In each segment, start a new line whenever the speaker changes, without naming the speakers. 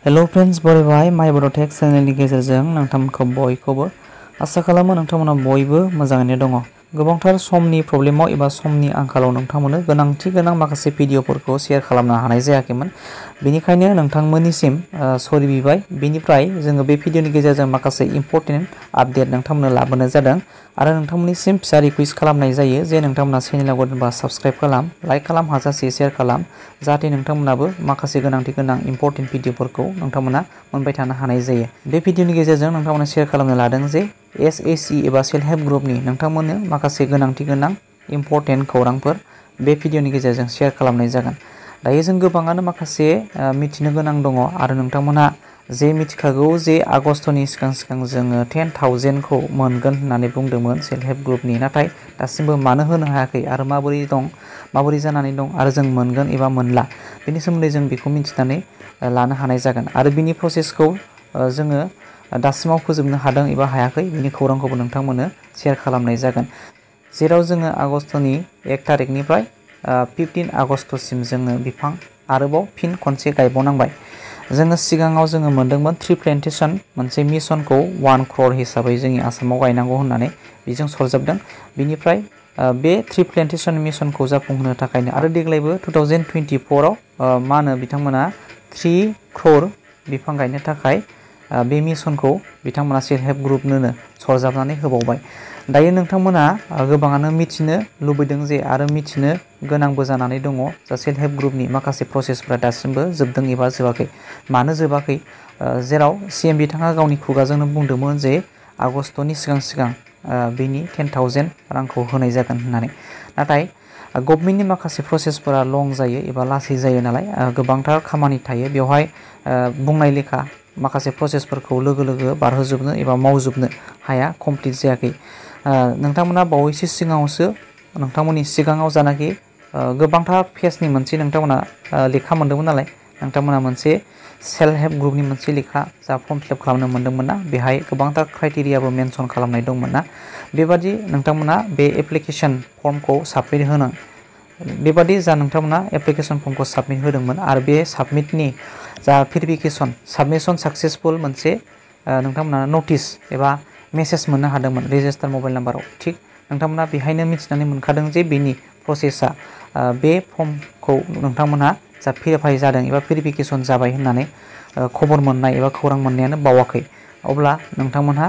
Hello friends बरायबाय माय बड'टेक चेनेलनि गेजेरजों नोंथांमोनखौ बयखौबो आसा खालामो नोंथांमोना बयबो मोजाङैनो दङ। गोबांथार समनि प्रब्लेमाव एबा समनि आंखालाव नोंथांमोननो गोनांथि गोनां माखासे भिडिअफोरखौ शेयार खालामनो हानाय जायाखैमोन। बेनिखायनो नोंथांमोननिसिम सरि बिबाय। बेनिफ्राय जोङो बे भिडिअनि गेजेरजों माखासे इम्पोर्टेन्ट आपडेट नोंथांमोननो लाबोनाय जादों आरो नोंथांमोननिसिम फिसा रिक्वेस्ट खालामनाय जायो जे नोंथांमोना चेनेलाव गोदानबा साबस्क्राइब खालाम, लाइक खालाम, हाजासे शेयार खालाम, जाहाथे नोंथांमोनाबो माखासे गोनांथि गोनां इम्पोर्टेन्ट भिडिअफोरखौ नोंथांमोना मोनबाय थानो हानाय जायो। बे भिडिअनि गेजेरजों नोंथांमोना शेयार खालामनो लादों जे एसएससि एबा सेल्फ हेल्प ग्रुपनि नोंथांमोननो माखासे गोनांथि गोनां इम्पोर्टेन्ट खौरांफोर बे भिडिअनि गेजेरजों शेयार खालामनाय जागोन। दायो जों गोबाङानो माखासे मिथिनो गोनां दङ आरो नोंथांमोना जे मिथिखागौ जे आगस्तनि सिगां जोङो 10,000खौ मोनगोन होननानै बुंदोंमोन सेल्फ हेल्प ग्रुपनि, नाथाय दासिमबो मानो होनो हायाखै आरो माबोरै दं, माबोरै जानानै दं आरो जों मोनगोन एबा मोनला बेनि सोमोन्दै जों बेखौ मिथिनानै लानो हानाय जागोन आरो बिनि प्रसेसखौ जोङो दासिमाव फोजोबनो हादों एबा हायाखै बिनि खौरांखौबो नोंथांमोननो शेयार खालामनाय जागोन। जेराव जोङो आगस्तनि 1 तारिखनिफ्राय 15 आगस्तसिम जोङो बिफां आरोबाव फिन खनसे गायबावनांबाय। जोङो सिगाङाव जोङो मोनदोंमोन ट्री प्लान्टेशन मोनसे मिशनखौ 1 crore हिसाबै जोंनि आसामाव गायनांगौ होननानै बेजों सरजाबदों। बिनिफ्राय बे ट्री प्लान्टेशन मिशनखौ जाफुंहोनो थाखायनो आरो देग्लायबो 2024आव मा होनो बिथांमोना 3 crore बिफां गायनो थाखाय बे मिशनखौ बिथांमोना सेल्फ हेल्प ग्रुपनोनो सरजाबनानै होबावबाय। दायो नोंथांमोना गोबाङानो मिथिनो लुबैदों जे आरो मिथिनो गोनांबो जानानै दङ जा सेल्फ हेल्प ग्रुपनि माखासे प्रसेसफोरा दासिमबो जोबदों एबा जोबाखै। मानो जोबाखै? जेराव सीएम बिथाङा गावनि खुगाजोंनो बुंदोंमोन जे आगस्तनि सिगां बेनि 10,000 रांखौ होनाय जागोन होननानै। नाथाय गभर्नमेन्टनि माखासे प्रसेसफोरा लं जायो एबा लासै जायो नालाय, गोबांथार खामानि थायो बेवहाय बुंनाय लेखा माखासे प्रसेसफोरखौ लोगो लोगो बारहोजोबनो एबा मावजोबनो हाया, कमप्लिट जायाखै। नोंथांमोना बावैसो सिगाङावसो नोंथांमोननि सिगाङाव जानाखि गोबांथार पेजनि मोनसे नोंथांमोना लेखा मोन्दोंमोन नालाय, नोंथांमोना मोनसे सेल्फ हेल्प ग्रुपनि मोनसे लेखा जा फर्म फिलआप खालामनो मोन्दोंमोन ना, बेहाय गोबांथार क्राइटेरियाबो मेनसन खालामनाय दंमोन ना। बेबादि नोंथांमोना बे एप्लिकेसन फर्मखौ साबमिट होनो बेबादि जा नोंथांमोना एप्लिकेसन फर्मखौ साबमिट होदोंमोन आरो बे साबमिटनि जा भेरिफिकेसन साबमिसन साक्सेसफुल मोनसे नोंथांमोना नटिस एबा मेसेज मोननो हादोंमोन रेजिस्टार मबाइल नाम्बाराव। थिग नोंथांमोना बेहायनो मिथिनानै मोनखादों जे बेनि प्रसेसा बे फर्मखौ नोंथांमोनहा जा भेरिफाइ जादों एबा भेरिफिकेसन जाबाय होननानै खबर मोननाय एबा खौरां मोननायानो बावाखै। अब्ला नोंथांमोनहा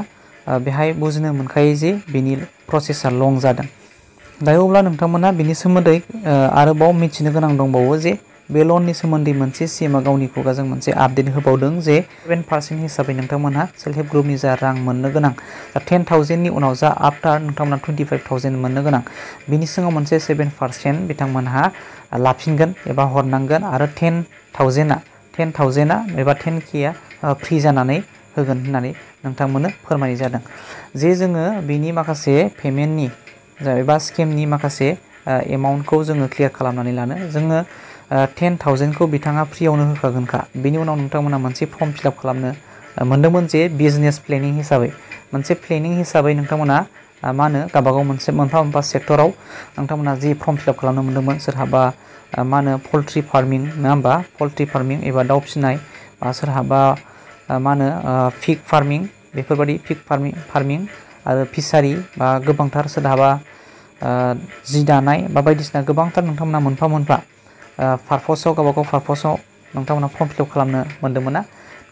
बेहाय बुजिनो मोनखायो जे बेनि प्रसेसा लं जादों। दायो अब्ला नोंथांमोना बेनि सोमोन्दै आरोबाव मिथिनो गोनां दंबावो जे बे लननि सोमोन्दै मोनसे सीएमआ गावनि खुगाजों मोनसे आपडेट होबावदों जे 7% हिसाबै नोंथांमोनहा सेल्फ हेल्प ग्रुपनि जा रां मोननो गोनां जा 10,000नि उनाव जा आफ्टार नोंथांमोना 25,000 मोननो गोनां बिनि सिगाङाव मोनसे 7% बिथांमोनहा लाफिनगोन एबा हरनांगोन आरो 10,000 एबा 10K फ्रि जानानै होगोन होननानै नोंथांमोननो फोरमायनाय जादों। जे जोङो बेनि माखासे पेमेन्टनि एबा स्किमनि माखासे एमाउन्टखौ जोङो क्लियार खालामनानै लानो जोङो 10,000खौ बिथाङा फ्रियावनो होखागोनखा। बेनि उनाव नोंथांमोना मोनसे फर्म फिलआप खालामनो मोन्दोंमोन जे बिजनेस प्लेनिं हिसाबै मोनसे प्लेनिं हिसाबै नोंथांमोना मा होनो गावबागाव मोनसे मोनफा सेक्टराव नोंथांमोना जि फर्म फिलआप खालामनो मोन्दोंमोन, सोरहाबा मा होनो पल्ट्रि फार्मिं नङा होमबा, पल्ट्रि फार्मिं एबा दाउ फिसिनाय, बा सोरहाबा मा होनो पिग फार्मिं, बेफोरबायदि पिग फार्मिं आरो फिसारि, बा गोबांथार सोरहाबा जि दानाय बा बायदिसिना गोबांथार नोंथांमोना मोनफा पारपसाव गावबागाव पारपसाव नोंथांमोना फर्म फिलआप खालामनो मोन्दोंमोन ना।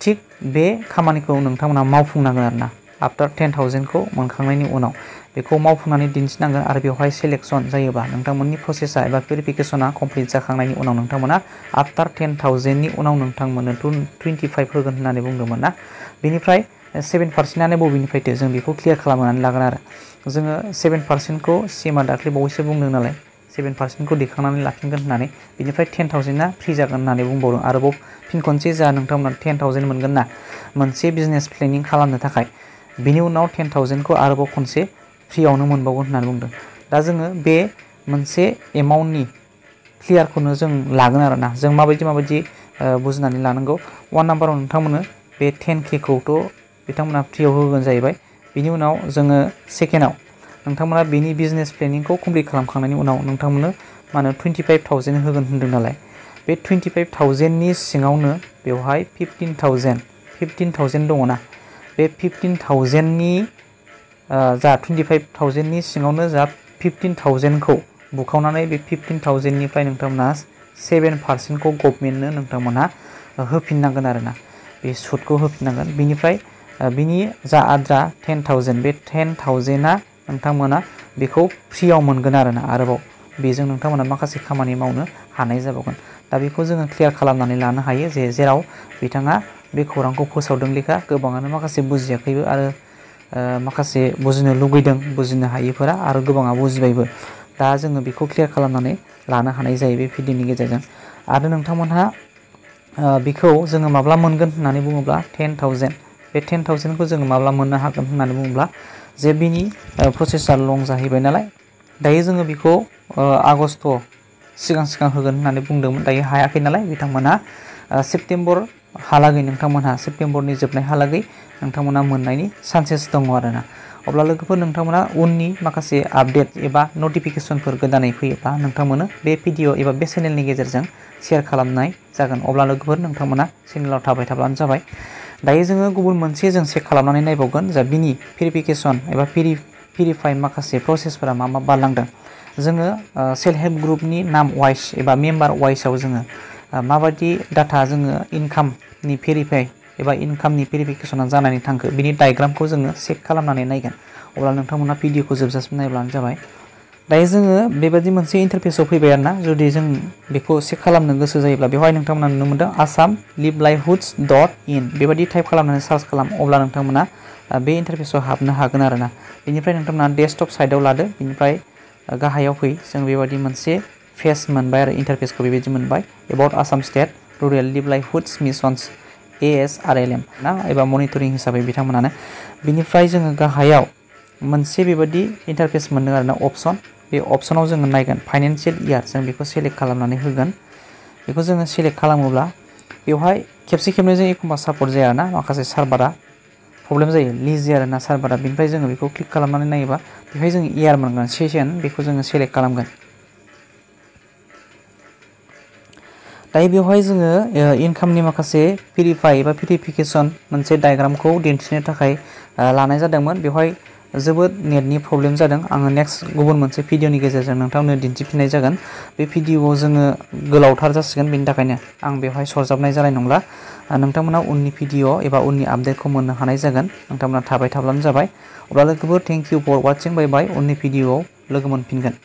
थिग बे खामानिखौ नोंथांमोना मावफुंनांगोन आरोना। आफ्टार 10,000खौ मोनखांनायनि उनाव बेखौ मावफुंनानै दिन्थिनांगोन आरो बेवहाय सेलेक्सन जायोबा नोंथांमोननि प्रसेसा एबा भेरिफिकेसना कमप्लिट जाखांनायनि उनाव नोंथांमोना आफ्टार 10,000नि उनाव नोंथांमोननो 25 होगोन होननानै बुंदोंमोन ना। बेनिफ्राय 7%आनो बबेनिफ्रायथो जों बेखौ क्लियार खालामनानै लागोन आरो जोङो 7%खौ सीएमआ दाख्लै बावैसो बुंदों नालाय 7%खौ दैखांनानै लाफिनगोन होननानै, बिनिफ्राय 10,000आ फ्रि जागोन होननानै बुंबावदों। आरोबाव फिन खनसे जा नोंथांमोना 10,000 मोनगोन ना मोनसे बिजनेस प्लेनिं खालामनो थाखाय, बिनि उनाव 10,000खौ आरोबाव खनसे फ्रियावनो मोनबावगोन होननानै बुंदों। दा जोङो बे मोनसे एमाउन्टनि क्लियारखौनो जों लागोन आरोना। जों माबायदि बुजिनानै लानांगौ। 1 नाम्बाराव नोंथांमोननो बे 10Kखौथ' बिथांमोना फ्रियाव होगोन जाहैबाय। बिनि उनाव जोङो सेकेन्डआव नोंथांमोना बेनि बिजनेस प्लेनिंखौ कमप्लिट खालामखांनायनि उनाव नोंथांमोननो मा होनो 25,000 होगोन होनदों नालाय, बे 25,000नि सिङावनो बेवहाय 15,000 दङ ना, बे 15,000नि जा 25,000नि सिङावनो जा 15,000खौ बुखावनानै बे 15,000निफ्राय नोंथांमोना 7%खौ गभर्नमेन्टनो नोंथांमोनहा होफिननांगोन आरोना, बे सुदखौ होफिननांगोन। बिनिफ्राय बिनि जा आद्रा 10,000 बे 10,000आ नोंथांमोना बेखौ फ्रियाव मोनगोन आरोना, आरोबाव बेजों नोंथांमोना माखासे खामानि मावनो हानाय जाबावगोन। दा बेखौ जोङो क्लियार खालामनानै लानो हायो जे जेराव बिथाङा बे खौरांखौ फोसावदों लेखा गोबाङानो माखासे बुजियाखैबो आरो माखासे बुजिनो लुगैदों, बुजिनो हायिफोरा आरो गोबाङा बुजिबायबो। दा जोङो बेखौ क्लियार खालामनानै लानो हानाय जायो बे भिडिअनि गेजेरजों। आरो नोंथांमोनहा बेखौ जोङो माब्ला मोनगोन होननानै बुङोब्ला 10,000 बे 10,000खौ जोङो माब्ला मोननो हागोन होननानै बुङोब्ला जे बिनि प्रसेसा लं जाहैबाय नालाय, दायो जोङो बेखौ आगष्ट सिगां होगोन होननानै बुंदोंमोन, दायो हायाखै नालाय बिथांमोनहा सेप्तेम्बर हालागै नोंथांमोनहा सेप्तेम्बरनि जोबनाय हालागै नोंथांमोनहा मोननायनि चान्सेस दङ आरोना। अब्ला लोगोफोर नोंथांमोना उननि माखासे आपडेट एबा नटिफिकेसनफोर गोदानै फैयोब्ला नोंथांमोना बे भिडिअ एबा बे चेनेलनि गेजेरजों शेयार खालामनाय जागोन। अब्ला लोगोफोर नोंथांमोना चेनेलाव थाबाय थाब्लानो जाबाय। दायो जोङो गुबुन मोनसे जों चेक खालामनानै नायबावगोन जा बिनि भेरिफिकेसन एबा भेरिफाइ माखासे प्रसेसफोरा मा बारलांदों। जोङो सेल्फ हेल्प ग्रुपनि नाम वाइस एबा मेम्बार वाइसआव जोङो माबायदि डाटा जोङो इनकामनि भेरिफाइ एबा इनकामनि भेरिफिकेसना जानानै थांखो बिनि डायग्रामखौ जोङो चेक खालामनानै नायगोन। अब्ला नोंथांमोना भिडिअखौ जोबजासिम नायब्लानो जाबाय। दायो जोङो बेबायदि मोनसे इन्टारफेसआव फैबाय आरोना, जुदि जों बेखौ चेक खालामनो गोसो जायोब्ला बेवहाय नोंथांमोना नुनो मोनदों assam.livelihoods.in बेबायदि टाइप खालामनानै सार्च खालाम, अब्ला नोंथांमोना बे इन्टारफेसआव हाबनो हागोन आरोना। बेनिफ्राय नोंथांमोना डेस्कटप साइडआव लादो, बेनिफ्राय गाहायाव फै, जों बेबायदि मोनसे पेज मोनबाय आरो इन्टारफेसखौ बेबायदि मोनबाय। About Assam state rural livelihoods missions ASRLM ना एबा मनिटरिं हिसाबै बिथांमोनानो। बिनिफ्राय जोङो गाहायाव मोनसे बेबायदि इन्टारफेस मोनदों आरोना अपसन, बे अपसनाव जोङो नायगोन फाइनान्सियेल इयार, जों बेखौ सेलेक्ट खालामनानै होगोन। बेखौ जोङो सेलेक्ट खालामोब्ला बेवहाय खेबसे खेबनैजों एखमबा सापर्ट जाया ना, माखासे सार्भारा प्रब्लेम जायो, लेजि आरोना सार्भारा। बेनिफ्राय जोङो बेखौ क्लिक खालामनानै नायोबा बेवहाय जोङो इयार मोनगोन, सेसन, बेखौ जोङो सेलेक्ट खालामगोन। दायो बेवहाय जोङो इनकामनि माखासे भेरिफाइ एबा भेरिफिकेसन मोनसे डायग्रामखौ दिन्थिनो थाखाय लानाय जादोंमोन। बेवहाय जोबोद नेटनि प्रब्लेम जादों। आङो नेक्स्ट गुबुन मोनसे भिडिअनि गेजेरजों नोंथांनो दिन्थिफिननाय जागोन। बे भिडिअआव जोङो गोलावथार जासिगोन, बेनि थाखायनो आं बेवहाय सरजाबनाय जानाय नंला। नोंथांमोना उननि भिडिअ एबा उननि आपडेटखौ मोननो हानाय जागोन। नोंथांमोना थाबाय थाब्लानो जाबाय। अब्ला लोगोफोर थेंक इउ फर वाचिं, बाय बाय। उननि भिडिअआव लोगो मोनफिनगोन।